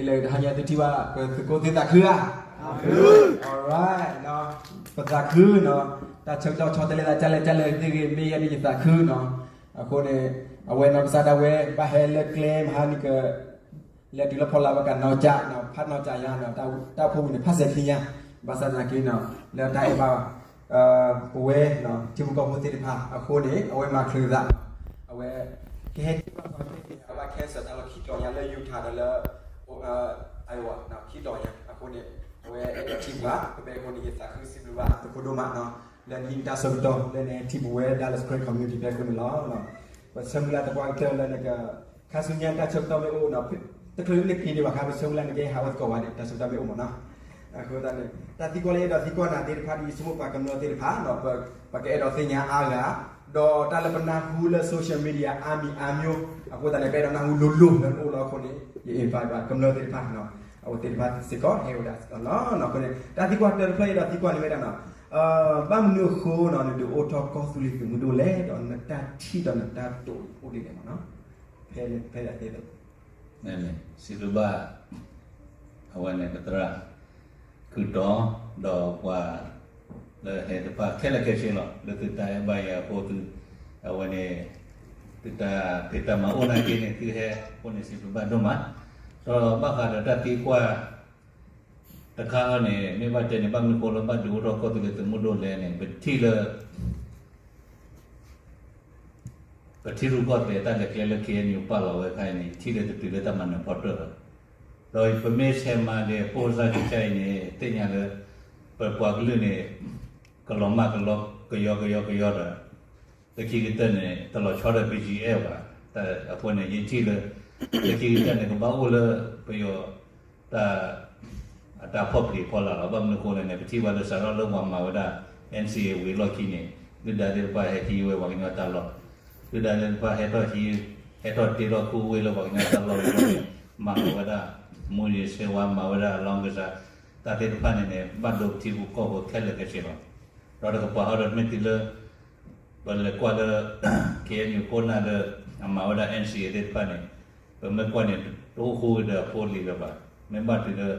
လၢတဟါညါသုထံၣ်ဘၣ် ပသုးခိၣ်သ့ၣ်သးခုဧါ. Alright, ပသးခုနီၤ, တၢ်ဆၢကတီၢ်ဆီတလဲသး ကလဲၣ်ကလဲၣ်သ့ၣ်ဂ့ၤ မ့ၢ်ယဲန့ၣ်ယသးခုနီၤ. အဃိန့ၣ် အဝဲနီၢ်ကစၢ်ဒၣ်ဝဲ ဘၣ်ဟဲလၢကျဲမဟါန့ၣ်က လဲၤတုၤလၢဖီလာ်ဝဲကနီၢ်ကၠးနီၤ, ဖးနီၢ်ကၠးယါနီၤ, တၢ်အိၣ်ဖှိၣ်ပူၤန့ၣ် ဖးစဲၤခံညါ, ဘၣ်ဆၣ်သနာ်က့နီၤ လၢတၢ်အဲၣ်ဘၣ် ပဝဲ ထံဖိကီၢ်ဖိသ့ၣ်တဖၣ်အဃိန့ၣ် အဝဲမၤချုးသး, အဝဲ ကဟဲထံၣ်ဘၣ်ပှၤသ့ၣ်တဖၣ် ဘၣ် cancel တၢ်လီၢ်ခံတီၤညါလၢ Utah ဒီးလၢ Iowa ခံတီၤညါအဃိန့ၣ် အဝဲအဲၣ်ဒိးထံၣ်ပှၤ ပဘဲအဃိန့ၣ် ယသးခုစံးဘျုးဘၣ်သုးခိၣ်ဒိၣ်မးနီၤ, လၢနဟံးန့ၢ်တၢ်ဆၢကတီၢ် လၢနဟဲထံၣ်ပဝဲဒၣ်လၢ Karen community ဖဲအဃိန့ၣ်လီၤ. ပဆၢမုၢ်လၢ်သပှၢ်ကတၢၢ်လၢနက ခါဆူညါတၢ်ဆၢကတီၢ်မ့ၢ်အိၣ်နီၤ, တချုးလၢနက့ၤဒံးဘၣ်ခါ ပဆၢမုၢ်လၢ်နကဟးဝဲသကိးဝဲဒၣ် တၢ်ဆၢကတီၢ်မ့ၢ်အိၣ်မးနီၤ. အဃိသတးန့ၣ် တၢ်သံကွၢ်လၢယအဲၣ်ဒိးသံကွၢ်နၤသ့ၣ်တဖၣ် ဒ်ယဆိကမိၣ်ပှၤကမျၢၢ်သ့ၣ်တဖၣ်နီၤ ပကအဲၣ်ဒိးသ့ၣ်ညါအါဂၤ, ဒီးတၢ်လၢပနၢ်ဟူလၢ social media အါမံၤအါမျိုး အဃိသတးန့ၣ် ပအဲၣ်ဒိးနၢ်ဟူလိၤလိၤလၢနအိၣ်လီၤအဃိန့ၣ် ယ invite ပှၤကမျၢၢ်သ့ၣ်တဖၣ်နီၤ, အဝဲသ့ၣ်တဖၣ်စ့ၢ်ကီးဟဲဝဲဒၣ်လီၤ. အဃိန့ၣ် တၢ်သံကွၢ်တၢတဖျၢၣ်ယအဲၣ်ဒိးသံကွၢ်န့ၣ်မ့ၢ်ဒၣ်နီၤ ဘၣ်မနုၤအဃိနီၤ နဒုးအိၣ်ထီၣ်ကီၢ်သူလ့ၤသုးမုၢ်ဒိၣ်လဲၣ် ဒီးနတၢ်ထံၣ်ဒီးနတၢ်တိာ်အိၣ်ဒ်လဲၣ်မးနီၤ, ဖဲဖဲဒၣ်သ့ၣ်လၢ စံးဘျုးဘၣ် အဝဲန့ၣ် ပသရၣ် ကုၢ်တီ ဒီးပှၤ လၢဟဲတဖၣ်ခဲလၢာ်ခဲဆ့လီၤ လၢသုတၢ်အဲၣ်ဘၣ်ယၤအဃိသု အဝဲန့ၣ် သုတၢ်ဖံးတၢ်မၤအိၣ်နာ်က့န့ၣ် သုဟဲအဃိန့ၣ် စံးဘျုးဘၣ်ဒိၣ်မး, ဒီးဘၣ်ဃးဒီးတၢ်သံကွၢ် တခါန့ၣ် မ့ၢ်ဘၣ်တဲန့ၣ် ဘၣ်မနုၤဃိလၢဘၣ်ဒုးအိၣ်ထီၣ်ကီၢ်သူလ့ၤသုးမုၢ်ဒိၣ်လဲၣ်န့ၣ် ပထံၣ်လၢ ပထံရူၢ်ကီၢ်သဲးတၢ်လဲၤကျဲလၢ K N U ပာ်လီၤဝဲခါအံၤန့ၣ် ထံၣ်လၢတတုၤလၢတၢ်မၤနၢၤဖီတၢၣ်ဘၣ်, ဒီးပမ့ၢ်ဆဲးမၤဒဲး ပိၢ်စၢ်ကစၢ်အံၤန့ၣ် သ့ၣ်ညါလၢ ပပှၤကလုာ်န့ၣ် ကလီၤမၢ်ကလီကယီကယီကယီဒီး လၢခံကတၢၢ်န့ၣ် တလီၤဆီဒီး B G F ဘၣ်, အဃိန့ၣ် ယထံၣ်လၢ လၢခံကတၢၢ်န့ၣ် ကဘၣ်အိၣ်လၢ ပယီၤ တၢ် အတၢ်ဖီၣ်ပျံၤဖီလာ်လီၤ. ဘၣ်မနုၤအဃိလဲၣ်န့ၣ် ပထံၣ်ဘၣ်လၢစးထီၣ်လၢပှၤမၤဝဲဒၣ် N C A ဝံၤအလီၢ်ခံန့ၣ် ဒုၣ်ဒါသ့ၣ်တဖၣ်ဟဲက့ၤဝဲပှၤကညီတၢ်လီၢ်, ဒုၣ်ဒါသ့ၣ်တဖၣ်ဟဲထီၣ်ဟံး ဟဲထီၣ်တ့ထီၣ်ခူဝ့ၢ်လၢပှၤကညီတၢ်လီၢ်ဝံၤအလီၢ်န့ၣ် မၤဝဲဒၣ် မူးယစ်ဆေးဝါး မၤဝဲဒၣ် လောင်းကစား တၢ်သ့ၣ်တဖၣ်န့ၣ်န့ၣ် ဘၣ်ဒိပထံပကီၢ်ဖိခဲလၢာ်ခဲဆ့လီၤ. ဒီးတကပၤဟီဒီးမ့ၢ်တုၤလၢ ပလဲၤကွၢ်လၢ K N U ခိၣ်နၢ်လၢ အမၤဝဲဒၣ် N C A သ့ၣ်တဖၣ်န့ၣ် ပမ့ၢ်ကွၢ်န့ၣ် တအိၣ်ဃူကတၢၢ်ဖိလံၤလၢၤဘၣ်. မ့ၢ်ဘၣ်တုၤလၢ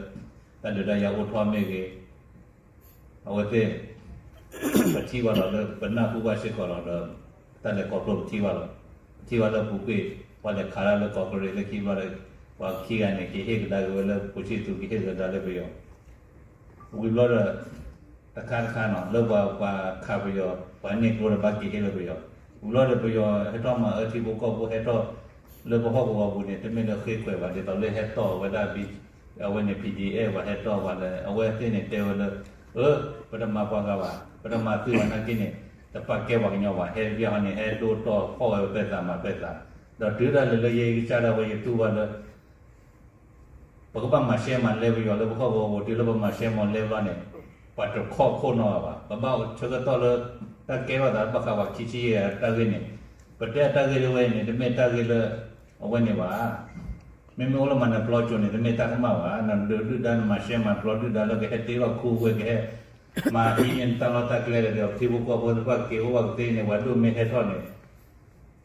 တၢ်ဒုးတၢ်ယၤအိၣ်ထီၣ်မ့ၢ်ဂ့ၤ အဝဲသ့ၣ် ပထံၣ်ဘၣ်လီၤလၢ ပနၢ်ဟူဘၣ်စ့ၢ်ကီးလီၤဒီး တၢ်လဲၤခီဖျိပထံၣ်ဘၣ်လီၤ. ပထံၣ်ဘၣ်လၢပူၤကွံာ် ပှၤလဲၤခးတၢ်လၢကီၢ်ကရ့ၣ်လၢခံဘျီဒီး ပှၤခံဂၤန့ၣ် ကဟ့ၣ်ကဒါက့ၤဝဲလၢ ပူၤဆံၣ်သူ ကဟ့ၣ်ကဒါလၢပယီၤ ဝံၤဘျီဒီး တခါတခါနီၤ လၢပှၤပှၤခးပယီၤ ပှၤန့ၢ်ကျိဒီးဘၣ်က့ၤဟ့ၣ်လၢပယီၤ, ဝံၤဘျီဒီးပယီၤဟဲထီၣ်မၤအၢထံဖိကီၢ်ဖိဟဲထီၣ် လၢပဟီၣ်ကဝီၤပူၤန့ၣ် တမ့ၢ်လၢဃ့ခွဲးဘၣ် ဒ်သိးလၢဟဲတီၢ်ဝဲဒၣ် အဝဲန့ၣ် P D F ဘၣ်ဟဲတီၢ်ဘၣ်လၢ အဝဲသ့ၣ်န့ၣ်တဲဝဲလၢ အၢ ပတမၤပှၤဂၤဘၣ် ပတမၤသုးဘၣ်နာ်က့န့ၣ် တပာ်ကဲပှၤကညီဘၣ် ဟဲဘၣ်ဟီန့ၣ် ဟဲဒိၣ်တီၢ်ဖီၣ်ဝဲပဲသးမၤပဲသး, ဒီးတုၤဒၣ်လဲာ်လၢယဲယကစၢ်ဒၣ်ဝဲယတူၢ်ဘၣ်လၢ ပကဘၣ်မၤရှဲမၤလဲပယီၤလၢပဟီၣ်ကဝီၤပူၤ တုၤလၢပမၤရှဲမၤလဲဘျီန့ၣ် ပှၤတခီခိၣ်နီၢ်ဘၣ်, ပဘၣ်အိၣ်ဆၢကတီၢ်လၢ တၢ်ကဲထီၣ်သးဘၣ်ဃးပှၤခံဆံယဲၢ်ဂၤတၢ်ဂ့ၢ်န့ၣ်, ပတဲအတၢ်ဂ့ၢ်လၢဝဲအံၤန့ၣ် တမ့ၢ်တၢ်ဂ့ၢ်လၢ အဝဲန့ၣ်ဘၣ်. မ့မ့ၢ်အိၣ်လၢမၤနၢၤပျီကိၤန့ၣ် တမ့ၢ်တၢ်ကမၣ်ဘၣ်, နဒုးဒုၣ်ဒါနမၤရှဲမၤပျီဒုၣ်ဒါလၢကဟဲတ့ထီၣ်ခူဝ့ၢ် ကဟဲမၤဟံးန့ၢ်တၢ်လီၢ်တၢ်ကျဲဒီး ပထံဖိကီၢ်ဖိသ့ၣ်တဖၣ်က့ၤအိၣ်ဘၣ်ကသ့န့ၣ် ပှၤဒိၣ်မ့ၢ်ဟဲထီၣ်န့ၣ်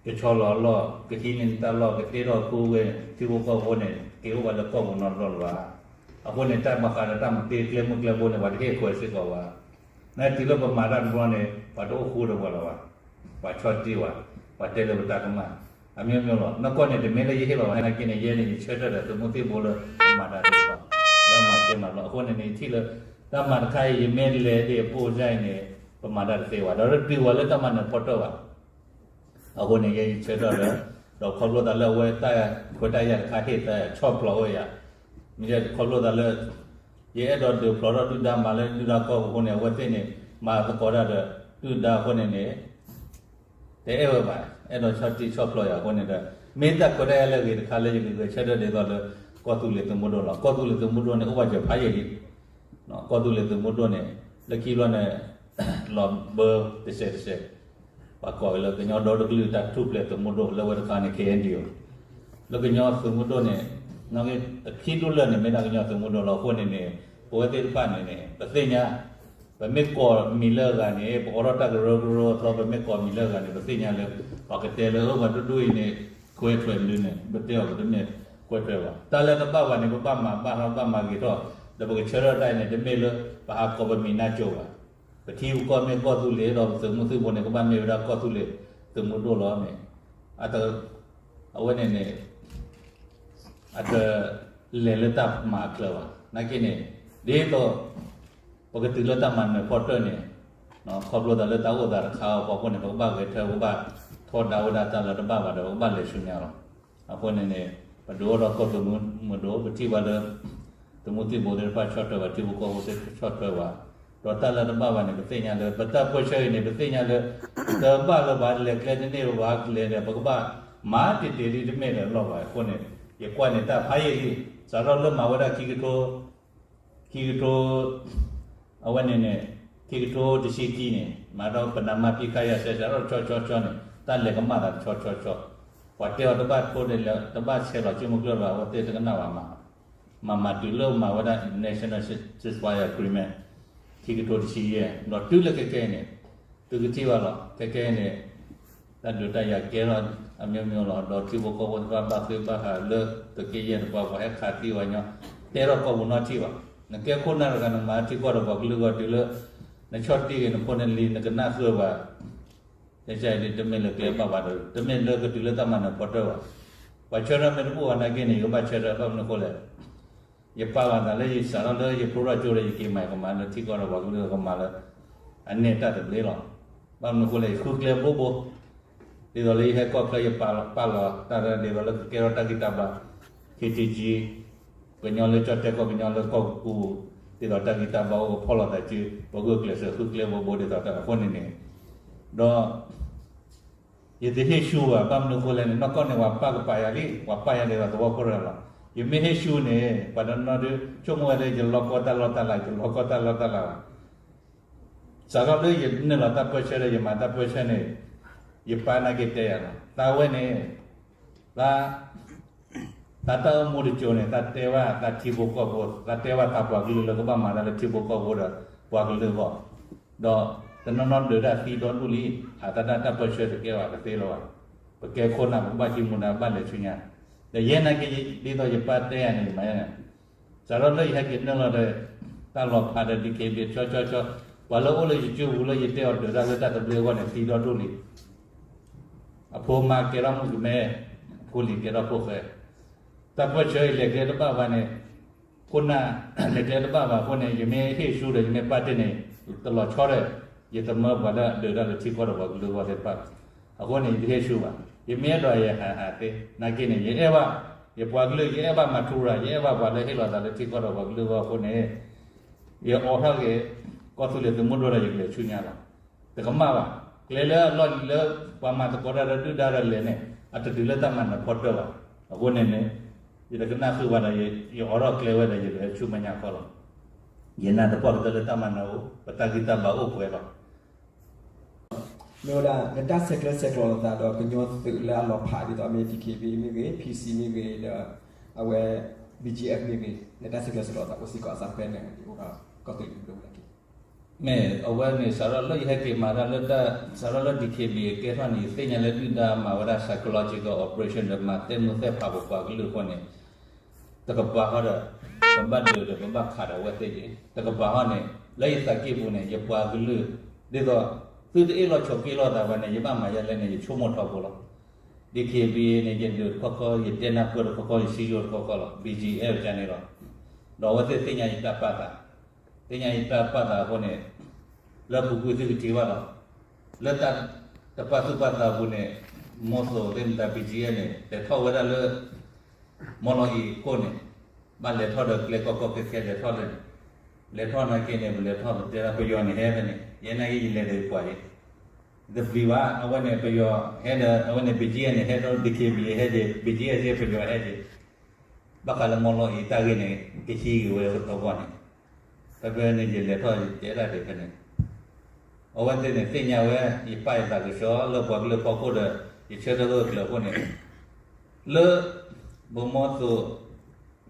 ကဆီလီၤအလီၢ် ကဟံးန့ၢ်တၢ်လီၢ် ကတ့ထီၣ်ခူဝ့ၢ် ထံဖိကီၢ်ဖိန့ၣ် က့ၤအိၣ်ဘၣ်လၢကီၢ်ပူၤနီတဘျီလၢၤဘၣ်. အဃိန့ၣ် တၢ်ဘၣ်ဃးဒီးတၢ်မၤတ့ကျဲမုၢ်ကျဲဘိန့ၣ် ပှၤတဟ့ၣ်ခွဲးစ့ၢ်ကီးဘၣ်. နတုၤလၢပမၤတၢ်တဘျီန့ၣ် ပှၤတအိၣ်ဃူဒီးပှၤလၢၤဘၣ်. ပှၤဆီၣ်တံၢ်ဝဲ, ပှၤတဲလၢပတၢ်ကမၣ် အမျိုးမျိုးလီၤ. နီၢ်ကီၢ်န့ၣ် တမ့ၢ်လၢယဟ့ၣ်လီၤဘၣ်နာ်က့န့ၣ် ယဲန့ၣ် ယဆၢထၢၣ်ဒီးသုးမုၢ်သံၣ်ဘိလၢ ပမၤတၢ်တသ့ဘၣ်, လၢအမၤတ့မၤလီၤ. အဃိန့ၣ်န့ၣ် ယထံၣ်လၢ တၢ်မၤတခါအံၤ ယမ့ၢ်လဲၤဒ်အပိၢ်စၢ်အံၤန့ၣ် ပမၤတၢ်တသ့ဘၣ်, ဒီးတတုၤဝဲလၢတၢ်မၤနၢၤဖီတၢၣ်ဘၣ်. အဃိန့ၣ် ယဲယဆၢထၢၣ်လၢ ဒီးခီဖျိသးလၢအဝဲတၢ်ခွဲးတၢ်ယာ်တခါဟ့ၣ်သးဆီၣ်ဖျိးဝဲယၤ, မ့ၢ်ခီဖျိသးလၢ ယအဲၣ်ဒိးဒုးဖျိးထီၣ်ဒုၣ်ဒါမၤလၢဒုၣ်ဒါကီၢ်ပူၤအဃိန့ၣ် အဝဲသ့ၣ်န့ၣ် မၤသကိးတၢ်ဒီး ဒုၣ်ဒါအဃိန့ၣ်န့ၣ် တအဲၣ်ဝဲဘၣ်, အဲၣ်ဒိးဆီၣ်တံၢ်ဆီၣ်ဖျိးယၤအဃိန့ၣ်ဒီး မ့ၢ်တၢ်ခွဲးတၢ်ယာ်လၢအဂ့ၤတခါလၢယကဂဲၤဆၢထၢၣ်ဒ်သိးလၢ ကီၢ်သူလ့ၤသုးမုၢ်ဒိၣ်လီၤ. ကီၢ်သူလ့ၤသုးမုၢ်ဒိၣ်န့ၣ် အိၣ်ဘၣ်စၢၤဖးယံာ်လံ. ကီၢ်သူလ့ၤသုးမုၢ်ဒိၣ်န့ၣ် လၢခံဘျီန့ၣ် လီၤဘၢတစဲးတစဲး ပှၤကိးအီၤလၢကညီဒီတကလုာ်တၢ်ထူၣ်ဖျဲးသုးမုၢ်ဒိၣ် လၢဝဲတခါန့ၣ် K N D O လၢကညီသုးမုၢ်ဒိၣ်န့ၣ် ခံဒူၣ်လၢာ်န့ၣ် မ့ၢ်ဒၣ်ကညီသုးမုၢ်ဒိၣ်လီၤ. အဃိန့ၣ်န့ၣ် ပဝဲသ့ၣ်တဖၣ်န့ၣ်န့ၣ် ပသ့ၣ်ညါ ပမ့ၢ်ကိးမံၤလၢအဂၤန့ၣ် ပအိးထီၣ်တၢ်ကရၢကရိအသီ ပမ့ၢ်ကိးမံၤလၢအဂၤန့ၣ် ပသ့ၣ်ညါလၢ ပှၤကတဲလၢ အၢ ပှၤဒူၣ်ဒူၣ်အံၤန့ၣ် ခွဲးထွဲးနုန့ၣ် ပတဲအီၤပတမ့ၢ် ကွဲးထွဲဘၣ် တၢ်လၢတဘၣ်ဘၣ်န့ၣ် ပဘၣ်မၤဘၣ်ထီၣ်ဘၣ်မၤဂ့ၤထီၣ်, ဒီးပကဆၢထၢၣ်တၢ်အံၤန့ၣ် တမ့ၢ်လၢပဟးကိးပမံၤနါကိၤဘၣ်. ပထံပကီၢ်မ့ၢ်ကီၢ်သူလ့ၤဒီး ပသုးမုၢ်သံၣ်ဘိန့ၣ် ကဘၣ်မ့ၢ်ဝဲဒၣ်ကီၢ်သူလ့ၤ သုးမုၢ်ဒိၣ်လီၤန့ၣ်, အဝဲန့ၣ်န့ၣ် အတလဲၤလၢတၢ်မၤအချၢဘၣ်. နာ်က့န့ၣ် ဒ်သိး ပကတုၤလၢတၢ်မၤနၢၤဖီတၢၣ်န့ၣ်, ခီဖျိသးလၢတၢ်အိၣ်သးတခါအံၤအဖီခိၣ်န့ၣ် ပကဘၣ်ဂဲၤထၢ ပကဘၣ်ထီဒါဝဲဒၣ်တၢ်လၢတဘၣ်ဘၣ်ဒီး ပကဘၣ်လဲၤဆူညါလီၤ. အဃိန့ၣ်န့ၣ် ပဒုးအိၣ်ထီၣ်ကီၢ်သူလ့ၤမုၢ်ဒိၣ် ပထံၣ်ဘၣ်လၢ သုးမုၢ်သံၣ်ဘိသ့ၣ်တဖၣ်ဆီၣ်ထွဲဘၣ် ထံဖိကီၢ်ဖိသ့ၣ်တဖၣ်ဆီၣ်ထွဲဘၣ်, ဒီးတၢ်လၢတဘၣ်ဘၣ်န့ၣ် ပသ့ၣ်ညါလၢ ပတၢ်ပၢၢ်ဆၢအံၤန့ၣ် ပသ့ၣ်ညါလၢ တဘၣ်လၢၤဘၣ် လဲၤကျဲတန့ၢ်လၢၤဘၣ် ကလဲၤဒီး ပကဘၣ်မၤတ့ၢ်တ့ၢ်လံ တမ့ၢ်လၢၤလီၤဘၣ်. အဃိန့ၣ် ယကွၢ်န့ၣ်တၢ်ဖးယံာ်လံ, စးထီၣ်လၢမၤဝဲဒၣ်ခံကထိ ခံကထိ အဝဲန့ၣ်န့ၣ် ခံကထိတဆံခံန့ၣ် မၤဒီးပနၢ်မါဖံးခါယၤစဲး စးထီၣ်တဆီဆီဆီန့ၣ် တၢ်လဲၤကမၣ်သးတဆီဆီဆီ, ပှၤတဲအီၤတဘၣ်ထိန့ၣ်လၢ တဘၣ်ဆဲးလီၤကၠိမုၢ်ကျၢၢ်လၢၤဘၣ် အဝဲသ့ၣ်တကနၣ်ဘၣ်မး, မၤမၤတုၤလၢမၤဝဲဒၣ် National Ceasefire Agreement ခံကထိတဆံယဲၢ် ဒီးတုၤလၢခဲကဲအံၤန့ၣ် သုကထံၣ်ဘၣ်လီၤ. ခဲကဲအံၤန့ၣ် တၢ်ဒုးတၢ်ယၤကဲထီၣ်အမျိုးမျိုးလီၤ. ဒီးထံဖိကီၢ်ဖိတဖၣ်ဘၣ်ဃ့ဘၣ်ဟးလၢသုးက့ယဲၢ်တပၤ ပှၤဟဲခးသံဝဲညီ တဲထီၣ်ကိာ်ပူၤနီတထံၣ်ဘၣ်. နကဲခိၣ်နၢ်တဂၤ နမၤထံကီၢ်ဒီးပှၤကလုာ်ဂီၢ်တုၤလၢ နဆီၣ်တံၢ်ဂ့ၤနဖိနလံၤ နကနၣ်ဃုာ်ဘၣ် ကဲကဲအံၤဒ်တမ့ၢ်လၢကျဲဘၣ်ဘၣ်ဒီး တမ့ၢ်လၢကတုၤလၢတၢ်မၤနၢၤဖီတၢၣ်ဘၣ်. ပှၤဆၢထၢၣ်မ့ၢ်တဘူၣ်ဘၣ်နာ်က့န့ၣ် ယကဘၣ်ဆၢထၢၣ် ဘၣ်မနုၤအဃိလဲၣ် ယပာ်လီၤသးလၢယစးထီၣ်လၢယဖျိထီၣ်ကၠိဒီး ယက့ၤမၤကမၤလၢထံကီၢ်ဒီးပှၤကလုာ်ကမၤလၢ အန့ၣ်တၢ်သဘျ့လီၤ. ဘၣ်မနုၤအဃိလဲၣ် ယဃုကျဲဘိဘိ ဒ်သိးလၢယဟဲကီၢ်ချၢ ယပာ်လီၤတၢ်လၢ ဒ်သိးလၢကကဲထီၣ်တၢ်ဂံၢ်တၢ်ဘါ ခ့တကံ ကညီလၢကၠီၣ်တဲၣ်ကီၢ် ကညီလၢကီၢ်ပူၤ ဒ်သိးတၢ်ဂံၢ်တၢ်ဘါအိၣ် ကဖီၣ်လိာ်သးစု ပှၤဂုာ်ကျဲးစၢးဃုကျဲဘိဘိဒ်သိးတၢ်အဃိန့ၣ်န့ၣ် ဒီး ယတဟ့ၣ်ဆူၣ်ဘၣ် ဘၣ်မနုၤအဃိလဲၣ်န့ၣ် နီၢ်ကီၢ်န့ၣ် ပှၤပာ်ကပာ်ယၤလံ ပှၤပာ်ယၤဒ်သိးသဝီခိၣ်ရၢလီၤ. ယမ့ၢ်ဟ့ၣ်ဆူၣ်န့ၣ် ပှၤတနီၤဒုး ဆိကမိၣ်ဝဲလၢယလီၤကီတၢ်လီၢ်တၢ်လၤ ယလီၤကီတၢ်လီၢ်တၢ်လၤလီၤ. စးထီၣ်လၢယနုာ်လီၤတၢ်ပၢၢ်ဆၢဒီး ယမၤတၢ်ပၢၢ်ဆၢန့ၣ် ယပၢ်နာ်က့တဲယၤလီၤ သးဝဲန့ၣ် သး သးတၢ်အိၣ်မူတစိၤန့ၣ် သးတဲဘၣ်သးထံဖိကီၢ်ဖိ သးတဲဘၣ်သးပှၤကလုာ်လၢကဘၣ်မၤတၢ်လၢထံဖိကီၢ်ဖိဒီးပှၤကလုာ်အဂီၢ်, ဒီးတနီၤနီၤဒုးတၢ်သံဒီဒူၣ်လံ, ဟးသးတၢ်ပၢၢ်ဆၢတကဲဘၣ် တသ့လၢၤဘၣ်, ပကဲခိၣ်နၢ် ပကဘၣ်ဟံးမူဒါဘၣ်လဲၤဆူညါ, ဒီးယဲနာ်က့ ဒ်သိးယပၢ်တဲယၤန့ၣ် ယမၤယဲန့ၣ် စးထီၣ်လၢယဟဲက့ၤနုာ်လီၤဒီး တၢ်လီၤဖးဒီး DKBA ဆီဆီဆီ, ပှၤလၢအိၣ်လၢယစုပူၤလၢယတဲအီၤဒုးတၢ်လၢတၢ်သဘျ့အဂီၢ်န့ၣ် သံဒီဒူၣ်လံ. အဖိမါကဲထီၣ်မုၣ်ကမဲ, အဖိလံၤကဲထီၣ်ဖိၣ်ဃဲ, တၢ်ပၢၢ်ဆၢအံၤလဲၤကျဲတဘၣ်ဘၣ်န့ၣ်, ခိၣ်နၢ်လဲၤကျဲတဘၣ်ဘၣ်အဃိန့ၣ် ယမ့ၢ်ဟ့ၣ်ဆူၣ်ဒီး ယမ့ၢ်ပာ်တ့ၢ်န့ၣ် တလီၤဆီဒီး ယသမၢပှၤလၢအဒုးတၢ်လၢထံကီၢ်ဒီးပှၤကလုာ်အဂီၢ်သ့ၣ်တဖၣ်, အဃိန့ၣ် ယတဟ့ၣ်ဆူၣ်ဘၣ်, ယမ့ၢ်အဲၣ်ဒိးယဟးဟးသ့, နာ်က့န့ၣ် ယအဲၣ်ဘၣ် ယပှၤကလုာ် ယအဲၣ်ဘၣ်မၤထူရၤ ယအဲၣ်ဘၣ်ပှၤလၢဟ့ၣ်လီၤသးလၢထံကီၢ်ဒီးပှၤကလုာ်အဂီၢ်အဃိန့ၣ် ယအိးထီၣ်က့ၤ ကီၢ်သူလ့ၤသုးမုၢ်ဒိၣ်ဒီးယကလဲၤဆူညါလီၤ. တကမၣ်ဘၣ်, ကျဲလၢအလီၢ်လံၤလၢ ပှၤမၤသကိးတၢ်လၢဒုၣ်ဒါဒီးလဲၤန့ၣ် အတတုၤလၢတၢ်မၤနၢၤဖီတၢၣ်ဘၣ်. အဃိန့ၣ်န့ၣ် ယတကနၣ်ဃုာ်ဘၣ်ဒီး ယအိးထီၣ်ကျဲဝဲဒီး ယလဲၤဆူမဲာ်ညါခီလီၤ. ယနာ်သပှၢ်ကတၢၢ်လၢတၢ်မၤနၢၤအိၣ်, ပတၢ်ဂံၢ်တၢ်ဘါအိၣ်ပှဲၤလီၤ. မ့ၢ်ဝဲဒၣ် နတၢ်ဆဲးကျၢဆဲးကျိးလိာ်သးဒီးကညီသုးလၢအလီၤဖးဒ်သိး မ့ၢ် DKBA မ့ၢ်ဂ့ၤ, PC မ့ၢ်ဂ့ၤ, ဒီးအဝဲ BGF မ့ၢ်ဂ့ၤ, နတၢ်ဆဲးကျၢဆဲးကျိးလိာ်သးအိၣ်စ့ၢ်ကီးအစးဖဲန့ၣ် အိၣ်ဒီးကီၢ်သူလ့ၤမုၢ်ဒိၣ်မ့ၢ်ဂ့ၤ. မ့ၢ်အဝဲန့ၣ် စးထီၣ်လၢယဟဲက့ၤမၤတၢ်လၢတၢ် စးထီၣ်လၢ DKBA ကဲထီၣ်န့ၣ် ယသ့ၣ်ညါလၢဒုၣ်ဒါမၤဝဲဒၣ် psychological operation ဒီးမၤသဲမုၢ်သဲဖးပပှၤကလုာ်အဃိန့ၣ် တကပၤဃီဒီး ပဘၣ်ဒုးဒီးပဘၣ်ခးဒီးအဝဲသ့ၣ်က့ၤ, တကပၤဃီန့ၣ် လၢယသးကံၢ်ပူၤန့ၣ် ယပှၤကလုာ် ဒ်သိး သုတအ့ၣ်လိာ်ဆိးက့လိာ်သးဘၣ်န့ၣ် ယဘၣ်မၤယဲလဲၣ်န့ၣ် ယဆိကမိၣ်ထီဘိလီၤ. DKBA န့ၣ် ယဒုးတခီခီ ယတဲနၢ်ပၢၢ်တခီခီ ယစံယိၣ်တခီခီလီၤ. BGF ကန့ၣ်လီၤ. ဒီးအဝဲသ့ၣ်သ့ၣ်ညါယတၢ်ပာ်သး, သ့ၣ်ညါယတၢ်ပာ်သးအဃိန့ၣ် လၢပူၤကွံာ်သုကထံၣ်ဘၣ်လီၤ. လၢတၢ်တပာ်သူၣ်ပာ်သးအပူၤန့ၣ် မီၤသိးသ့ၣ်မတၤ BGF န့ၣ် လဲၤထီၣ်ဝဲဒၣ်လၢ မီၢ်လီၤအံၤခိၣ်န့ၣ် ဘၣ်လဲၤထီၣ်ဒီးကျဲကီကီခဲခဲလဲၤထီၣ်လဲၣ်န့ၣ်, လဲၤထီၣ်နာ်က့န့ၣ် ပလဲၤထီၣ်ပတဲဒၣ်ပယီၤန့ၣ်ဟဲဖဲန့ၣ် ယဲနာ်က့ယလဲၤဒီးယပှၤအံၤ တသံဘၣ် အဝဲန့ၣ်ပယီၤဟဲဒီး အဝဲန့ၣ် BGF န့ၣ် ဟဲဒီး DKBA ဟဲက့ၤ BGF ဟဲပယီၤဟဲက့ၤ ဘၣ်ဃးလၢမီၢ်လီၤအံၤတၢ်ဂ့ၢ်န့ၣ် ကဟံးဂ့ၤဝဲအဂီၢ်န့ၣ် ဖဲဖဲန့ၣ် ယလဲၤထီၣ်ယတဲဒၣ်ဒံးဖဲန့ၣ် အဝဲသ့ၣ်န့ၣ် သ့ၣ်ညါဝဲ ယပာ်ယသးကဆှီလၢပှၤကလုာ်ဖီခိၣ်ဒီး ယဆၢထၢၣ်လိာ်ကျၢၤအဃိန့ၣ် လၢ ပမီၢ်သိး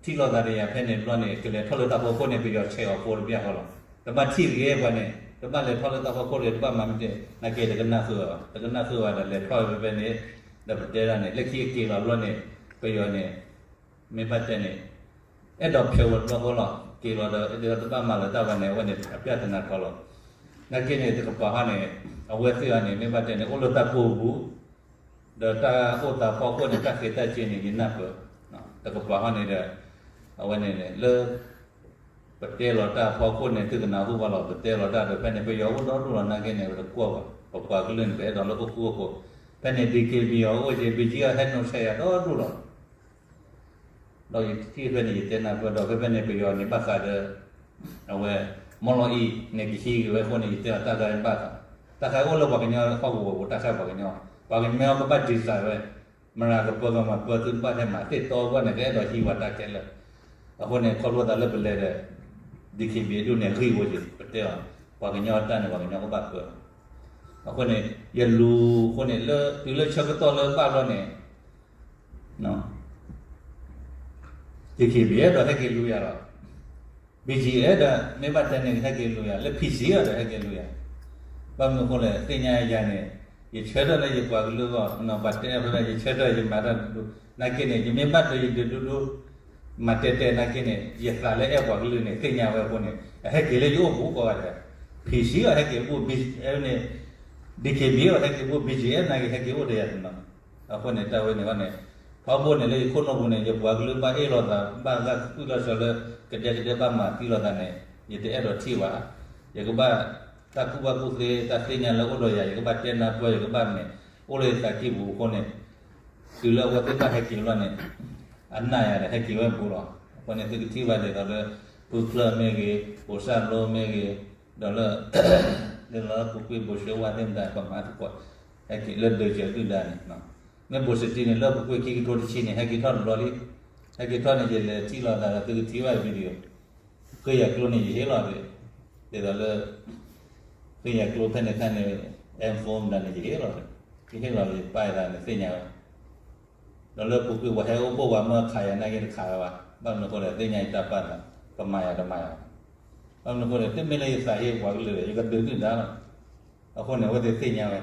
ထံၣ်လိာ်သးဒီးယၤဖဲန့ၣ်တဘျီန့ၣ် ကလဲၤထီၣ်လၢတၢ်ဖီခိၣ်န့ၣ် ပယီၤဆဲးအီၤဖိတဘျီဃီလီၤ. တဘၣ်ထံၣ်တဂ့ၤပှၤန့ၣ် တဘၣ်လဲၤထီၣ်လၢတၢ်ဖီခိၣ်တဂ့ၤ တဘၣ်မၤမ့ၢ်တ့ၢ် နာ်က့တကနၣ်ဃုာ်ဘၣ် တကနၣ်ဃုာ်ဘၣ်ဒီး လဲၤထီၣ်ဖဲဖဲန့ၣ် ဒီးပတဲဒၣ်န့ၣ် လၢခံအက့ၤလီၤတဘျီန့ၣ် ပယီၤန့ၣ် မ့ၢ်ဘၣ်တဲန့ၣ် အဲၣ်ဒိးဖျိးဝဲတဘျီဃီလီၤ. က့ၤလီၤဒီး အဲၣ်ဒိးတဘၣ်မၤလၢၤတၢ်ဘၣ်န့ၣ် အဝဲန့ၣ် အပြဿနာထီလီၤ. နာ်က့န့ၣ် တကပၤဟီန့ၣ် အဝဲသ့ၣ်အံၤန့ၣ် မ့ၢ်ဘၣ်တဲန့ၣ် အိၣ်လၢတၢ်ကိၢ်ပူၤ ဒီးတၢ်အိၣ်သးဖီခိၣ်န့ၣ် တၢ်ဃ့တၢ်စ့န့ၣ် ယနၢ်ပၢၢ် တကပၤဟီန့ၣ်ဒီး အဝဲန့ၣ်န့ၣ် လၢ ပတဲလီၤတၢ်အဖီခိၣ်န့ၣ် သုကနၢ်ဟူဘၣ်လီၤ. ပတဲလီၤတၢ်ဒီး ဖဲန့ၣ် ပယီၤအိၣ်ဒီဒူၣ်လီၤ. နာ်က့န့ၣ် ပတကွၢ်ဘၣ် ပပှၤကလုာ်န့ၣ် ပအဲၣ်ဒိးလၢအိၣ်ဃူအိၣ်ဖိး, ဖဲန့ၣ် DKBA အီၤအိၣ်က့ၤ ဘံကံအီၤဟဲနိးဆဲးယၤဒီဒူၣ်လီၤ. ဒီးယထံၣ်ဖဲန့ၣ် ယတဲနၢ်ပၢၢ်ဒီး ဖဲဖဲန့ၣ် ပယီၤန့ၣ် ဘၣ်ဃးဒီး အဝဲ မီၢ်လီၤအံၤန့ၣ် ကဟံးက့ၤဝဲအဃိန့ၣ် ယတဲအီၤတၢ်ဂၤဘၣ်ဃး, တၢ်ဃးအိၣ်လၢပှၤကညီဟီၣ်ကဝီၤပူၤ တၢ်ဃးပှၤကညီ, ပှၤကညီကဘၣ် design ဝဲ, မရၤကပၢကမၤပၢသုတဘၣ်ထဲမၤသ့ၣ်တီဘၣ်န့ၣ် ကအဲၣ်ဒိးဟံးဝဲတၢ်ခဲလၢာ်. အဃိန့ၣ် ခီဖျိသးလၢပလဲၤဒီး DKBA ဒူၣ်န့ၣ် ဂံၢ်ဝဲက့ၤ ပတဲအီၤ, ပှၤကညီတၢ်န့ၣ် ပှၤကညီကဘၣ်ပၢ. အဃိန့ၣ် ယလူၤအဃိန့ၣ် လၢတုၤလၢဆၢကတီၢ်လၢဘၣ်ဘျီန့ၣ် DKBA ဒီးဟဲက့ၤလူၤယၤလီၤ. BGF ဒီး မ့ၢ်ဘၣ်တဲန့ၣ် ဟဲက့ၤလူၤယၤ, လၢ PC အီၤဒီးဟဲက့ၤလူၤယၤ. ဘၣ်မနုၤအဃိလဲၣ် သ့ၣ်ညါယၤန့ၣ် ယဆၢထၢၣ်လၢယပှၤကလုာ်အဂီၢ်, ပှၤတဲအဖဲ ယဆၢထၢၣ်ယမၤတၢ်ဒူဒူ, နာ်က့န့ၣ် ယမ့ၢ်ဘၣ်ဒိယဒုးဒူဒူ မၤတဲတဲနာ်က့န့ၣ် ယသးလၢအဲၣ်ပှၤကလုာ်န့ၣ် သ့ၣ်ညါဝဲအဃိန့ၣ် အဟဲက့ၤလၢယအိၣ်ပူၤကိးဂၤဒဲး, PC အီၤဟဲက့ၤဘူၣ် BGF န့ၣ်, DKBA အီၤဟဲက့ၤဘူၣ် BGF နာ်က့ဟဲက့ၤအိၣ်ဒီးယၤတနီၤ. အဃိန့ၣ် တၢ်ဝဲန့ၣ်အီၤန့ၣ် ထီဘိန့ၣ်လၢယခိၣ်နူာ်ပူၤန့ၣ် ယပှၤကလုာ်ဘၣ်အ့ၣ်လိာ်သး ဘၣ်ဂၢ်ကွံလိာ်သးလၢ ကဒဲကဒဲဘၣ်မၤသံလိာ်သးန့ၣ် ယတအဲၣ်ဒိးထံၣ်ဘၣ်. ယကဘၣ်တၢ်ကူၣ်ဘၣ်ကူၣ်သ့ တၢ်သ့ၣ်ညါလၢအိၣ်ဒီးယၤ ယကဘၣ်တဲနၢ်ပၢၢ် ယကဘၣ်မၤ အိၣ်လၢယသးကံၢ်ပူၤအဃိန့ၣ် တုၤလၢအဝဲသ့ၣ်ဘၣ်ဟဲက့ၤလီၤန့ၣ် အနာ်ယၤဒီးဟဲက့ၤဝဲပူၤလီၤ. အဃိန့ၣ် သုကထံၣ်ဘၣ်ဒ်သိးလၢ ဖုချၢၣ်မ့ၢ်ဂ့ၤ, ပိစၢ်လိမ့ၢ်ဂ့ၤ, ဒီးလၢ လၢလီၤပူၤကွံာ်ဘိၣ်ၡ့ဝါသ့ၣ်မတၤ ပမၤသကိး ဟဲက့ၤလၢဒုးစၢၤဒုၣ်ဒါန့ၣ်, မ့ၢ်ဘိၣ်စတံန့ၣ် လၢပူၤကွံာ်ခံကထိတဆံန့ၣ် ဟဲက့ၤထီၣ်တဘျီလံ, ဟဲက့ၤထီၣ်န့ၣ် ယလဲၤထံၣ်လိာ်သးဒီး သုကထံၣ်ဘၣ် video ဃ့ယၤကျိန့ၣ် ယဟ့ၣ်လီၤသ့, ဒ်သိးလၢ ဃ့ယၤကျိဖဲန့ၣ်ခါန့ၣ် M four မတၤန့ၣ် ယဟ့ၣ်လီၤသ့, ယဟ့ၣ်လီၤလၢယပၢ်ယသးန့ၣ် သ့ၣ်ညါဝဲ ဒီးလၢပူၤကွံာ်ပှၤဟဲအိၣ်ဖှိၣ်ပှၤမၢခးယၤနာ်က့တခးဝဲဘၣ်, ဘၣ်မနုၤအဃိလဲၣ် သ့ၣ်ညါယတၢ်ပာ်သး, ကမၤယၤတမၤယၤ, ဘၣ်မနုၤအဃိလဲၣ် တမ့ၢ်လၢယသးဟ့ပှၤကလုာ်ဒီး ယကဒုးဒုၣ်ဒါလီၤ. အဃိန့ၣ် အဝဲသ့ၣ်သ့ၣ်ညါဝဲ,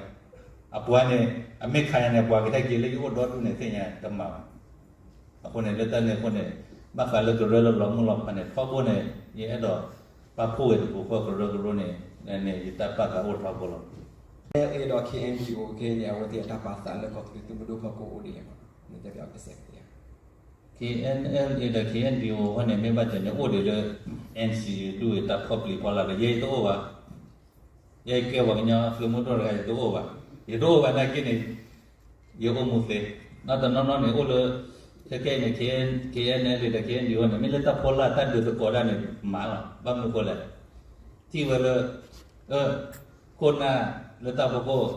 အပှၤန့ၣ် အမ့ၢ်ခးယၤန့ၣ် ပှၤကဟဲက့ၤလၢယအိၣ်ဒီဒူၣ်န့ၣ် သ့ၣ်ညါတမၤဘၣ်. အဃိန့ၣ် လၢတၢ်န့ၣ်အဃိန့ၣ် ဘၣ်ဃးလၢကရၢလၢလီၤမုၢ်လီၤဖးန့ၣ် ထီဘိန့ၣ် ယအဲၣ်ဒိး ပာ်ဖှိၣ်ဝဲတပူၤဃီကရၢကရိန့ၣ် န့ၣ် ယတၢ်ပာ်သးအိၣ်ထီဘိလီၤ. အဲၣ်ဒီး KNDO ခဲအံၤန့ၣ် အဝဲသ့ၣ်အတၢ်ပာ်သးလၢကီၢ်သူလ့ၤသုးမုၢ်ဒိၣ်ဖီခိၣ်အိၣ်ဒံးလီၤ, နတဲပၠးကစဲးကဲး KNLA ဒီး KNDO ဟီန့ၣ် မ့ၢ်ဘၣ်တဲန့ၣ် အိၣ်ဒံးလၢ NCA ဒူၣ်အတၢ်ခီပျံၤဖီလာ်ဒီး ယဲယတအိၣ်ဘၣ်, ယဲယကဲပှၤကညီသုးမုၢ်ဒိၣ်တဂၤ ယတအိၣ်ဘၣ်, ယတအိၣ်ဘၣ်နာ်က့န့ၣ် ယအိၣ်မူသ့, နီၢ်တနီၢ်နီၢ်န့ၣ် အိၣ်လၢ ခဲကဲအံၤန့ၣ် KNLA ဒီး KNDO န့ၣ် မ့ၢ်လၢတၢ်ဖီလာ်တၢ်ဒုးသကိးတၢ်န့ၣ် မၤလီၤ, ဘၣ်မနုၤအဃိလဲၣ်, ထံၣ်ဝဲလၢ ခိၣ်နၢ်လၢတၢ်ဖီခိၣ်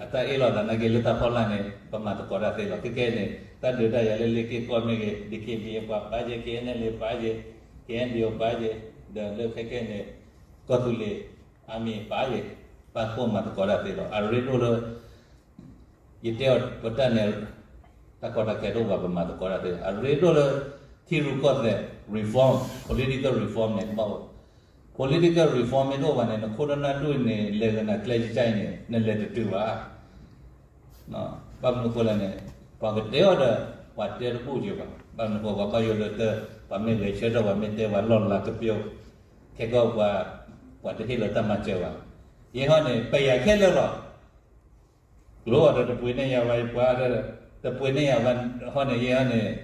အတၢ်အ့ၣ်လိာ်သးနာ်က့လၢတၢ်ဖီလာ်န့ၣ် ပမၤသကိးတၢ်သ့လီၤ. ခဲကဲန့ၣ် တၢ်ဒုးတၢ်ယၤလၢလ့က့ၢ်ကီၢ်မ့ၢ်ဂ့ၤ DKBA ပှၤပာ်က့ၤ KNLA ပာ်က့ၤ KNDO ပာ်က့ၤ ဒီးလၢခဲကဲန့ၣ် ကီၢ်သူလ့ၤ အမံၤပာ်က့ၤ ပာ်ဖှိၣ်မၤသကိးတၢ်သ့လီၤ. အရ့ဒိၣ်လၢ ယတဲအီၤပတၢ်န့ၣ် တၢ်ကီတၢ်ခဲတအိၣ်ဘၣ် ပမၤသကိးတၢ်သ့လီၤ. အရ့ဒိၣ်လၢ ထံရူၢ်ကီၢ်သဲး reform, political reform န့ၣ် ကဘၣ်အိၣ်, political reform မ့ၢ်တအိၣ်ဘၣ်န့ၣ် နခိၣ်နနၢ်ဒူၣ်န့ၣ် လဲၤဂ့ၤနၤကျဲကၠဲအံၤန့ၣ် နလဲၤတတုၤဘၣ်. ဘၣ်မနုၤအဃိလဲၣ်န့ၣ် ပှၤကတဲအီၤဒီး ပှၤတဲတဘူၣ်က့ၤဘၣ်. ဘၣ်မနုၤအဃိ ပှၤဘၣ်ယိၣ်လၢတၢ် ပှၤမ့ၢ်ဂဲၤဆၢထၢၣ် ပှၤမ့ၢ်တဲပှၤလီၢ်လၤကပျိ ခဲကီၢ်ပှၤ ပှၤတဟ့ၣ်လီၤတၢ်မၤစၢၤဘၣ်. ယဲဟီန့ၣ် ပယၤခဲလၢာ်လီၤ. ကျိအီၤဒီးတပှ့ၤန့ၢ်ယၤဘၣ် ယပှၤဒီး တပှ့ၤန့ၢ်ယၤဘၣ်ဟီန့ၣ် ယဲဟီန့ၣ်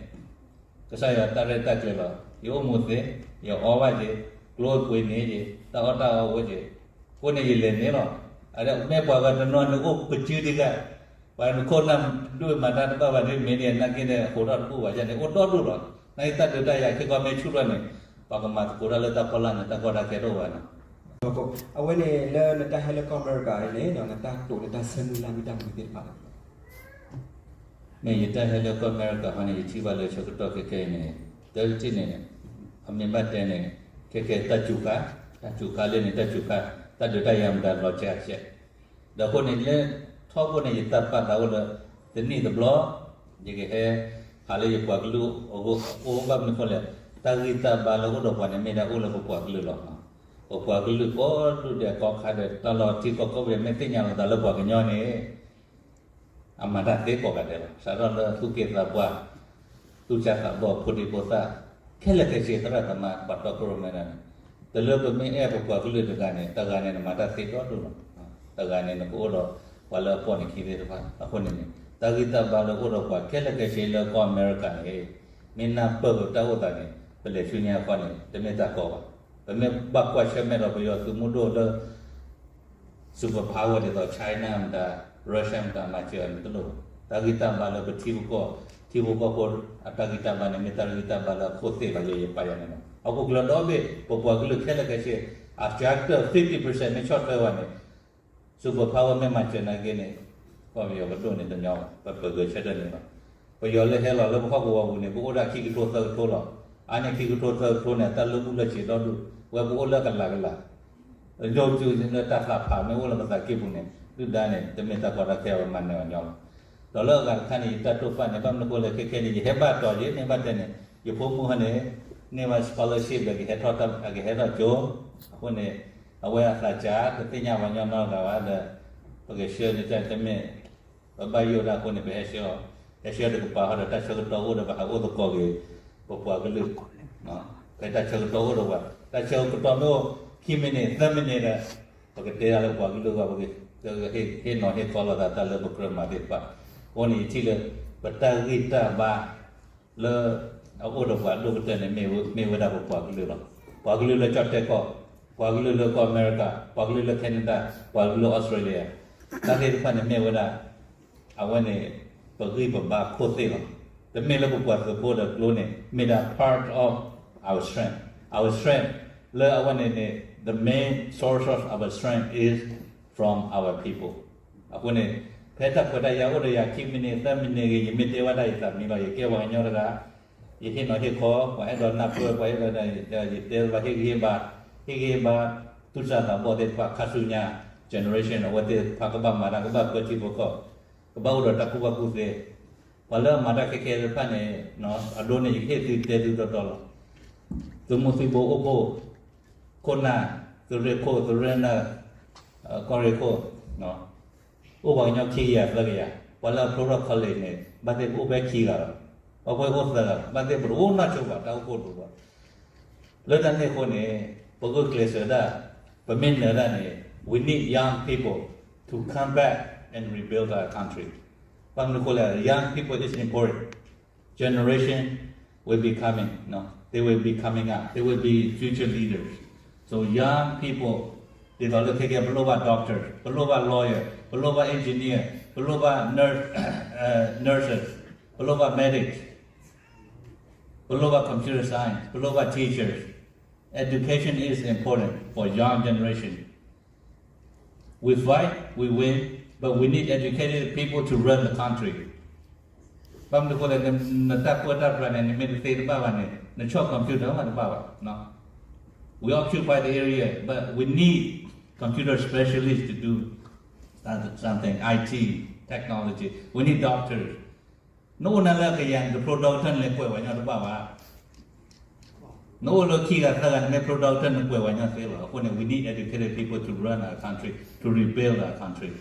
ကစၢ်ယွၤတၢ်ရဲၣ်တၢ်ကျဲၤလီၤ. ယအိၣ်မူသ့, ယအီဘၣ်က့ၤ, ကျိပှ့ၤန့ၢ်က့ၤ, တၢ်အီၣ်တၢ်အီအိၣ်က့ၤ, အဃိန့ၣ်ယလဲၤန့ၣ်လီၤ. အမ့ၢ်ပှၤဂၤတနီၤန့ၣ်အိၣ်ပစုတဂၤ ပှၤနခိၣ်နၢ်ဒူၣ်မၤတၢ်တဘၣ်ဘၣ်ဒ်မ့ၢ်န့ၣ် နာ်က့န့ၣ် အဃိးထီၣ်တဘူၣ်ဘၣ်ယဲန့ၣ် အိၣ်ဒီဒူၣ်လီၤ. နာ်က့တၢ်ဒုးတၢ်ယၤခဲကီၢ်မ့ၢ်ဆူၣ်ထီၣ်န့ၣ် ပှၤကမၤသကိးတၢ်လၢတၢ်ဖီလာ်န့ၣ် တၢ်ကီတၢ်ခဲတအိၣ်ဘၣ်န့ၣ် အဝဲန့ၣ်လၢနတၢ်ဟဲလၢကီၢ်အမဲရကၤအံၤန့ၣ် နတၢ်တိာ်နတၢ်ဆၢမုၢ်လၢ်မ့ၢ်တၢ်မနုၤသ့ၣ်တဖၣ်လဲၣ်. မ့ၢ်ယတၢ်ဟဲလၢကီၢ်အမဲရကၤဟီန့ၣ် ယထံၣ်ဘၣ်လၢဆၢကတီၢ်ခဲကဲအံၤန့ၣ် တၢ်တထံၣ်န့ၣ် အမ့ၢ်ဘၣ်တဲန့ၣ် ခဲကဲတၢ်စူၤခါ, တၢ်စူၤခါလၢန့ၣ် တၢ်စူၤခါ, တၢ်ဒုးတၢ်ယၤမတၤလီၤစဲးအစဲး ဒီးအဃိန့ၣ် လၢထီဘိန့ၣ် ယတၢ်ပာ်သးအိၣ်လၢ တနံၣ်တဘျီ ယကဟဲ ဟးလၢယပှၤကလုာ်အဂီၢ် အိၣ်ဘၣ်မနုၤအဃိလဲၣ် တၢ်ဂံၢ်တၢ်ဘါလၢအိၣ်ဒီးပှၤန့ၣ် မ့ၢ်ဒၣ်အိၣ်လၢပပှၤကလုာ်လီၤ. ပပှၤကလုာ်ကိးဒူၣ်ဒဲးကိးခါဒီး တၢ်လီၢ်ထံကီၢ်ကိးဘ့ၣ် မ့ၢ်သ့ၣ်ညါလိာ်သးလၢပှၤကညီန့ၣ် အမၤတၢ်သ့ကိးဂၤဒဲးလီၤ. စးထီၣ်လၢသူၣ်က့သးပှၢ် သူၣ်စၢ်သးဘီၣ် ဖိဒံဖိသၣ် ခဲလၢာ်ခဲဆ့ သရၣ်သမါ ပှၤတီခိၣ်ရိၣ်မဲဒၣ်န့ၣ်, တလၢပမ့ၢ်အဲၣ်ပပှၤကလုာ်တဂၤန့ၣ် တဂၤန့ၣ်နမၤတၢ်သ့ဒီဒိၣ်လီၤ. တဂၤန့ၣ် နကအိၣ်ဒီးပှၤလၢအပိာ်နခံသ့ၣ်တဖၣ်. အဃိန့ၣ်န့ၣ် တၢ်ဂံၢ်တၢ်ဘါလၢအိၣ်ဒီးပှၤခဲလၢာ်ခဲဆ့လၢကီၢ်အမဲရကၤန့ၣ် မ့ၢ်နၢ်ပၢၢ်ပတၢ်အိၣ်သးန့ၣ် ပလဲၤဆူညါအခီန့ၣ် တမ့ၢ်တၢ်ကီဘၣ်. ပမ့ၢ်ဘၣ်ကွၢ်ဆၢၣ်မဲာ်ဒီးပယီၤသုးမုၢ်ဒိၣ်လၢ superpower ဒ်သိး China မတၤ Russia မတၤ မၤစၢၤအီၤန့ၣ်တလိၣ်ဘၣ်. တၢ်ဂံၢ်တၢ်ဘါလၢပထံပကီၢ် ထံဖိကီၢ်ဖိ အတၢ်ဂံၢ်တၢ်ဘါန့ၣ် မ့ၢ်တၢ်ဂံၢ်တၢ်ဘါလၢအခိၣ်သ့ၣ်လီၤ ယဲယပာ်ယၤန့ၣ်လီၤ. ဟီၣ်ခိၣ်ချၢဒီဘ့ၣ် ပပှၤကလုာ်ခဲလၢာ်ခဲဆ့ အစှၤကတၢၢ် fifty percent မ့ၢ်ဆီၣ်ထွဲဝဲန့ၣ် superpower မ့ၢ်မၤစၢၤနာ်က့န့ၣ် ကီၢ်ပယီၤပဒိၣ်န့ၣ်တညီဘၣ် ပပဂဲၤဆၢထၢၣ်န့ၣ်လီၤ. ပယီၤလၢဟဲလီၤလၢပဟီၣ်ကဝီၤပူၤန့ၣ် ပအိၣ်ဒၣ်ခံကထိသၢကထိလီၤ. အါန့ၢ်ခံကထိသၢကထိန့ၣ် တၢ်လၢမူလၢစ့ဒီဒူၣ် ဝဲပအိၣ်လၢကလၤကလၤ ယိၤစုလၢတၢ်သးဖးမ့ၢ်အိၣ်လၢပသးကံၢ်ပူၤန့ၣ် ဒုၣ်ဒါန့ၣ် တမ့ၢ်တၢ်ကီတၢ်ခဲ ပမၤနၢၤအီၤညီလီၤ. ဒီးလၢအဂၤတခါန့ၣ် ယတၢ်တိာ်ပာ်န့ၣ် ဘၣ်မနုၤအဃိလဲၣ် ခဲခဲန့ၣ် ယဟဲဘၣ်တီၤယဲန့ၣ် ဘၣ်တဲန့ၣ် ယဖိမုၣ်ဟီန့ၣ် န့ၢ်ဘၣ် scholarship ဒီး ကဟဲထီၣ်ကၠိ အဃိန့ၣ် အဝဲအသးစၢ် တသ့ၣ်ညါပှၤညီနီတဂၤဘၣ်ဒီး ပကဆှၢန့ၢ်တၢ်တမ့ၢ် ပဘၣ်ယိၣ်ဒၣ်အဃိန့ၣ် ပဟဲဆှၢအီၤ, ဟဲဆှၢတကပၤဟီဒီး တၢ်ဆၢကတီၢ်အိၣ်ဒီး ပဟးအိၣ်သကိးက့ၤ ပပှၤကလုာ်, ဖဲတၢ်ဆၢကတီၢ်အိၣ်ဒီးပှၤ တၢ်ဆၢကတီၢ်မ့ၢ်အိၣ် ခံမံးနံး သၢမံးနံးဒီး ပကတဲဒၣ်လၢပှၤကလုာ်အဂီၢ် ပကဟ့ၣ်နီၤဟ့ၣ်ခီလိာ်သးတၢ်လၢပကြၢးမၤသ့ၣ်တဖၣ်. အဃိန့ၣ် ယထံၣ်လၢ ပတၢ်ဂံၢ်တၢ်ဘါ လၢအအိၣ်ဒီးပှၤဒိၣ်ကတၢၢ်န့ၣ် မ့ၢ်ဝဲဒၣ်ပပှၤကလုာ်လီၤ. ပှၤကလုာ်လၢကၠီၣ်တဲၣ်ကီၢ်, ပှၤကလုာ်လၢကီၢ်အမဲရကၤ, ပှၤကလုာ်လၢ Canada, ပှၤကလုာ်လၢ Australia, တၢ်သ့ၣ်တဖၣ်န့ၣ်မ့ၢ်ဝဲဒၣ် အဝဲန့ၣ် ပဂံၢ်ပဘါခိၣ်သ့ၣ်လီၤ. တမ့ၢ်လၢပပှၤသုးဖိဒီးကျိန့ၣ် မ့ၢ်ဒၣ် part of our strength, our strength လၢအဝဲန့ၣ်န့ၣ် the main source of our strength is from our people. အဃိန့ၣ် ဖဲတၢ်ခွဲးတၢ်ယာ်အိၣ်ဒီးယၤ ခံမံးနံး သၢမံးနံးဂ့ၤ ယမ့ၢ်တဲဘၣ်တၢ်ယသးမံလီၤ. ယကဲပှၤကညီတဂၤ ယဟ့ၣ်နီၤဟ့ၣ်ခီ ပှၤအဲၣ်ဒိးနၢ်ပၢၢ် ပှၤအဲၣ်ဒိး ယတဲဘၣ်ဟ့ၣ်ဂံၢ်ဟ့ၣ်ဘါ, ဟ့ၣ်ဂံၢ်ဟ့ၣ်ဘါ သူၣ်စၢ်သးဘီၣ်သ့ၣ်တဖၣ် ခါဆူညါ generation အဝဲသ့ၣ်တဖၣ်ကဘၣ်မၤတၢ် ကဘၣ်ပၢထံပၢကီၢ်, ကဘၣ်အိၣ်ဒီးတၢ်ကူၣ်ဘၣ်ကူၣ်သ့. ပှၤလၢအမၤတၢ်ခဲခဲသ့ၣ်တဖၣ်န့ၣ် အဒိန့ၣ် ယကဟ့ၣ်သုတဲသုတီတီလီၤ. သုးမုၢ်သံၣ်ဘိအိၣ်ဖှိၣ် ခိၣ်နၢ်, သုးရ့ၣ်ခိၣ်, သုးရ့ၣ်နၢ်, ကီၢ်ရ့ၣ်ခိၣ်, အိၣ်ပှၤကညီခံကယၤသၢကယၤ, ပှၤလၢအဖျိထီၣ် college န့ၣ် ဘၣ်သ့ၣ်ပအိၣ်ဖဲခံဂၤလီၤ. ပှၤဖှိၣ်အိၣ်သၢဂၤလီၤ, ဘၣ်သ့ၣ်ပတအိၣ်နီတစိၤဘၣ် တၢ်အိၣ်ဖှိၣ်ဒိၣ်ဘၣ်. လၢတၢ်န့ၣ်အဃိန့ၣ် ပဂုာ်ကျဲးစၢးဒၣ်, ပမ့ၢ်နၢၤဒၣ်န့ၣ် we need young people to come back and rebuild our country. ဘၣ်မနုၤအဃိလဲၣ်, young people is important. Generation will be coming, no? They will be coming up. They will be future leaders. So young people, ဒ်သိးလၢခဲကဲ ပလိၣ်ဘၣ် doctor, ပလိၣ်ဘၣ် lawyer, ပလိၣ်ဘၣ် engineer, ပလိၣ်ဘၣ် nurse, nurses, ပလိၣ်ဘၣ် medics, ပလိၣ်ဘၣ် computer science, ပလိၣ်ဘၣ် teachers. Education is important for young generation. We fight, we win, but we need educated people to run the country. ဘၣ်မနုၤအဃိလဲၣ်, နတၢ်ပၢတၢ်ပြးန့ၣ် နမ့ၢ်တသ့တဘၣ်ဘၣ်န့ၣ် နဆီၣ် computer မးတဘၣ်ဘၣ်. We occupy the area, but we need computer specialists to do something, I T, technology. We need doctors. နအိၣ်နၤလၢကယၤန့ၣ် တဖျိ doctor န့ၣ် ကွဲးဝဲညီတဘၣ်ဘၣ်. နအိၣ်လၢခံဂၤသၢဂၤန့ၣ် မ့ၢ်ဖျိ doctor န့ၣ် ကွဲးဝဲညီသ့လီၤ. အဃိန့ၣ် we need educated people to run our country, to rebuild our country.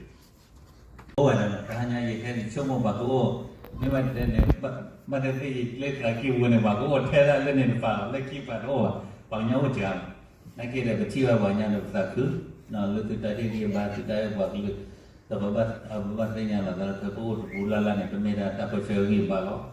အိၣ်ဝဲဒၣ်လီၤ, တဟါညါယဟဲန့ၣ် ဆိကမိၣ်ပှၤကအိၣ်, မ့ၢ်ဘၣ်တဲန့ၣ် ဘၣ်တဲသ့ၣ်ယကျဲသးကံၢ်ပူၤန့ၣ် ပှၤကအိၣ်ထဲဒၣ်လၢန့ၣ်တပၤ လၢခံပၤတအိၣ်ဘၣ်, ပှၤကညီအိၣ်စှၤလီၤ. နာ်က့ဒီး ပထံၣ်ဘၣ်ပှၤကညီဒီးပသးခု, လၢသုတၢ်ဟ့ၣ်ဂံၢ်ဘါ သုတၢ်အဲၣ်ပှၤကလုာ်, ဒီးပဘၣ်သ့ၣ်ညါလီၤသးလၢ ပအိၣ်တပူၤလၢ်လၢ်န့ၣ် ပမ့ၢ်ဒၣ်တၢ်ပၢဆှၢဂံၢ်ဘါလီၤ.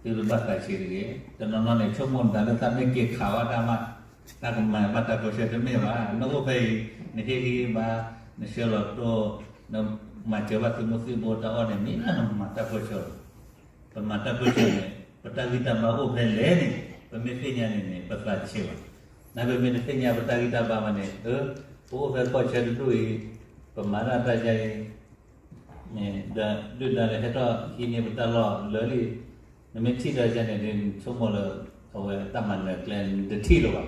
သုတဘၣ်သးဆံးတဂ့ၤ, တနီၤနီၤန့ၣ် ဆိကမိၣ်သးလၢသးမ့ၢ်က့ၤခးဝဲတၢ်မး တၢ်ကမၤဘၣ်တၢ်ပၢဆှၢတမ့ၢ်ဘၣ်. နအိၣ်ဖဲအံၤ နဟ့ၣ်ဂံၢ်ဘါ, နဆှၢလီၤတိၢ်, နမၤစၢၤဘၣ်သုးမုၢ်သံၣ်ဘိတၢ်အီၣ်န့ၣ် မ့ၢ်ဒၣ်နမၤတၢ်ပၢဆှၢလီၤ. ပမၤတၢ်ပၢဆှၢန့ၣ် ပတၢ်ဂံၢ်တၢ်ဘါအိၣ်ဖဲလဲၣ်န့ၣ် ပမ့ၢ်သ့ၣ်ညါန့ၣ်န့ၣ် ပသးတဆံးဘၣ်. နပမ့ၢ်တသ့ၣ်ညါပတၢ်ဂံၢ်တၢ်ဘါဘၣ်န့ၣ် ပအိၣ်ဖဲကီၢ်ဆၢတဒူၣ်အံၤ, ပမၤတၢ်တၢ်ယါအံၤ ဒီးဒုၣ်ဒါဒီးဟဲထီၣ်ဟံးန့ၢ်ပတၢ်လီၢ်လၢာ်လံ. နမ့ၢ်ထံၣ်ဒီးယါန့ၣ် နဆိကမိၣ်လၢ အဝဲတၢ်မၤနၢၤကျဲ နတထံၣ်လၢၤဘၣ်.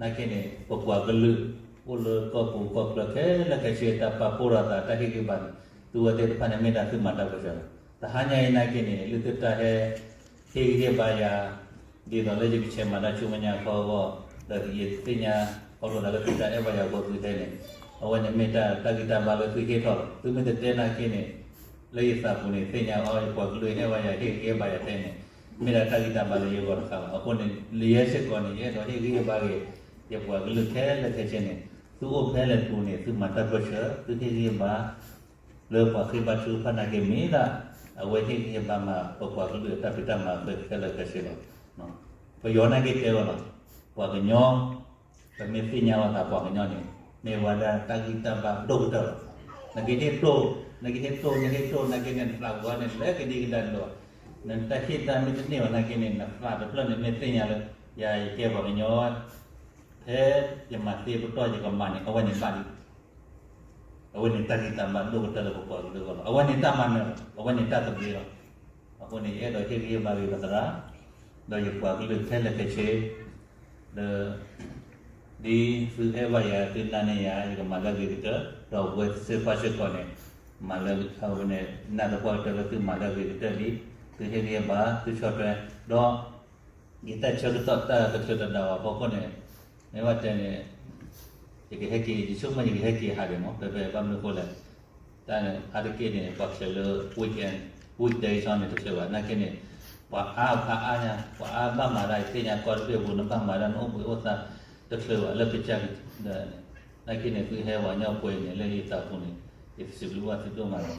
နာ်က့န့ၣ် ပပှၤကလုာ် အိၣ်လၢကီၢ်ပူၤကီၢ်ချၢခဲလၢာ်ခဲဆ့ တၢ်ပာ်ဖှိၣ်ထီၣ်သး တၢ်ဟ့ၣ်ဂံၢ်ဘါန့ၣ် သုဝဲသ့ၣ်တဖၣ်န့ၣ် မ့ၢ်ဒၣ်သုမၤတၢ်ပၢဆှၢလီၤ. တဟါညါအံၤနာ်က့န့ၣ် လၢသုတၢ်ဟဲ ဟ့ၣ်ဂံၢ်ဟ့ၣ်ဘါယၤ ဒ်သိးလၢယကဆဲးမၤတၢ်ဆူမဲာ်ညါခီအဂီၢ်, ဒီးယသ့ၣ်ညါခီဖျိသးလၢသုတၢ်အဲၣ်ဘၣ်ယၤအဃိသုဟဲန့ၣ်, အဝဲန့ၣ်မ့ၢ်တၢ် တၢ်ဂံၢ်တၢ်ဘါလၢသုဟ့ၣ်ထီၣ်လီၤ. သုမ့ၢ်တတဲနာ်က့န့ၣ် လၢယသးပူၤန့ၣ် သ့ၣ်ညါအီၤ ယပှၤကလုာ်ဟ့ၣ်ဝဲယၤ ဟ့ၣ်ဂံၢ်ဟ့ၣ်ဘါယၤထဲန့ၣ်, မ့ၢ်ဒၣ်တၢ်ဂံၢ်တၢ်ဘါလၢယဂီၢ်တခါဘၣ်. အဃိန့ၣ် လၢယဲစ့ၢ်ကီးန့ၣ် ယအဲၣ်ဒိးဟ့ၣ်ဂံၢ်ဟ့ၣ်ဘါက့ၤ ယပှၤကလုာ်ခဲလၢာ်ခဲဆ့န့ၣ်, သုအိၣ်ဖဲလဲၣ်တပူၤန့ၣ် သုမၤတၢ်ပၢဆှၢ, သုဟ့ၣ်ဂံၢ်ဟ့ၣ်ဘါ လၢပှၤဃ့ဘါထုကဖၣ်နာ်က့ မ့ၢ်ဒၣ် အဝဲဟ့ၣ်ဂံၢ်ဟ့ၣ်ဘါမၤ ပပှၤကလုာ်အတၢ်ဖံးတၢ်မၤခဲလၢာ်ခဲဆ့လီၤ. ပယီၤနာ်က့တဲဝဲလီၤ, ပှၤကညီ ပမ့ၢ်သ့ၣ်ညါလိာ်သးပှၤကညီန့ၣ် မ့ၢ်ဝဲဒၣ်တၢ်ဂံၢ်တၢ်ဘါဒိၣ်ကတၢၢ်လီၤ. နကဟ့ၣ်တိၢ်, နကဟ့ၣ်တိၢ်, နဟ့ၣ်တိၢ်နာ်က့န့ၣ် နသးပှၢ်န့ၣ် လၢကဒံကဒါန့ၣ်လီၤ. နတၢ်ဟ့ၣ်တၢ်မ့ၢ်တန့ၢ်ဘၣ်နာ်က့န့ၣ် နသးတဖျၢၣ်န့ၣ် မ့ၢ်သ့ၣ်ညါလၢ ယၤယကဲပှၤကညီ ဖဲယမၤသ့ပတီၢ်ယကမၤန့ၣ် အဝဲန့ၣ်ဘၣ်လံ. အဝဲန့ၣ်တၢ်ဂံၢ်တၢ်ဘါဒိၣ်ကတၢၢ်လၢပပှၤကလုာ်အဂီၢ်လီၤ. အဝဲန့ၣ်တၢ်မၤနၢၤလီၤ. အဝဲန့ၣ်တၢ်သဘျ့လီၤ. အဃိန့ၣ် ယအဲၣ်ဒိးဟ့ၣ်ဂံၢ်ဟ့ၣ်ဘါက့ၤပသရၣ် ဒီးယပှၤကလုာ်ခဲလၢာ်ခဲဆ့ လၢ ဒ်သုအဲၣ်ဘၣ်ယၤ သုနာ်န့ၢ်ယၤ ယကမၤလၢအဂ့ၤကတၢၢ်, ဒီးအဝဲသ့ၣ်တဖၣ်စ့ၢ်ကီးန့ၣ် မၤလၢအဝဲန့ၣ် နာ်သပှၢ်ကတၢၢ်လၢသုမၤလၢအဂ့ၤကတၢၢ်လံ, သုဟ့ၣ်ဂံၢ်ဟ့ၣ်ဘါ သုဆီၣ်ထွဲ, ဒီး ယတၢ်ဆၢကတီၢ်တၢ်တချုးတဒါဝဲအဖီခိၣ်န့ၣ် မ့ၢ်ဘၣ်တဲန့ၣ် ယကဟဲက့ၤ ယဆိကမိၣ်ယကဟဲက့ၤဟးဒံးမး ဖဲဖဲဘၣ်မနုၤအဃိလဲၣ် တၢ်အါတက့ၢ်န့ၣ် ပှၤချုးလၢ weekend, weekday ဆီန့ၣ်တချုးဘၣ် နာ်က့န့ၣ် ပှၤအါဖးအါညါ ပှၤအါဘၣ်မၤတၢ် ယသ့ၣ်ညါကီၢ်တဘ့ၣ်အပူၤ နဘၣ်မၤတၢ် နအိၣ်ဘှံးအိၣ်သါ တချုးဘၣ်လၢကစၢ်ကဒီးန့ၣ် နာ်က့န့ၣ် သုဟဲပှၤကညီပှဲၤအံၤန့ၣ် လၢယသးပူၤန့ၣ် ယစံးဘျုးဘၣ်သုဒိၣ်မးလီၤ.